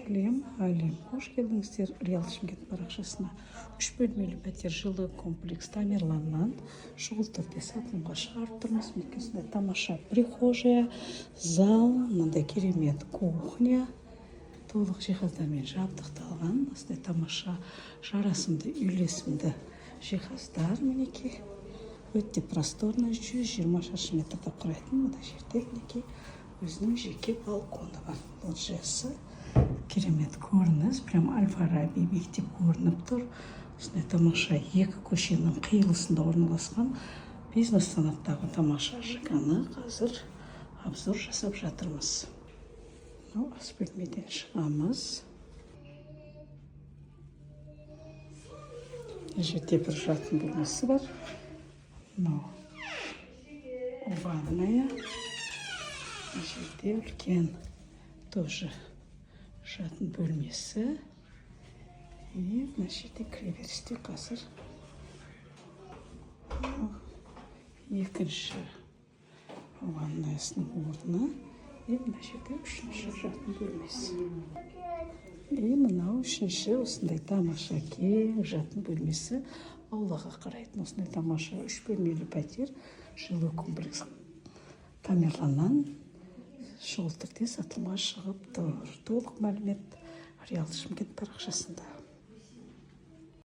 Сәлем, әлем! Қош келдіңіздер Реал Шымкент парақшасына. Үш бөлмелі пәтер, жилой комплекс Тамерланнан шұғыл түрде сатылымға шығарып тұрмыз. Мінекей, осындай тамаша прихожая, зал, мынандай керемет кухня, толық жиһаздармен жабдықталған, осындай тамаша, жарасымды, үйлесімді жиһаздар. Мінекей, өте просторный, 120 шаршы метрді құрайтын. Мына жерде, мінекей, өзінің жеке балконы бар, лоджиясы, керемет көрініс, прям әл Фараби биіктеп көрініп тұр. Осындай тамаша, екі көшенің қиылысында орналасқан бизнес санаттағы тамаша ЖК ны қазір обзор жасап жатырмыз. Мынау ас бөлмеден шығамыз. Мына жерде бір жатын бөлмесі бар, мынау ванная, мына жерде үлкен тоже жатын бөлмесі. И мына жерде кіреберісте қазір мынау екінші ваннаясының орны. И мына жерде үшінші жатын бөлмесі. И мынау үшінші осындай тамаша, кең жатын бөлмесі, аулаға қарайтын. Осындай тамаша үш бөлмелі пәтер, жилой комплекс Тамерланнан шұғыл түрде сатылымға шығып тұр. Толық мәлімет Реал Шымкент парақшасында.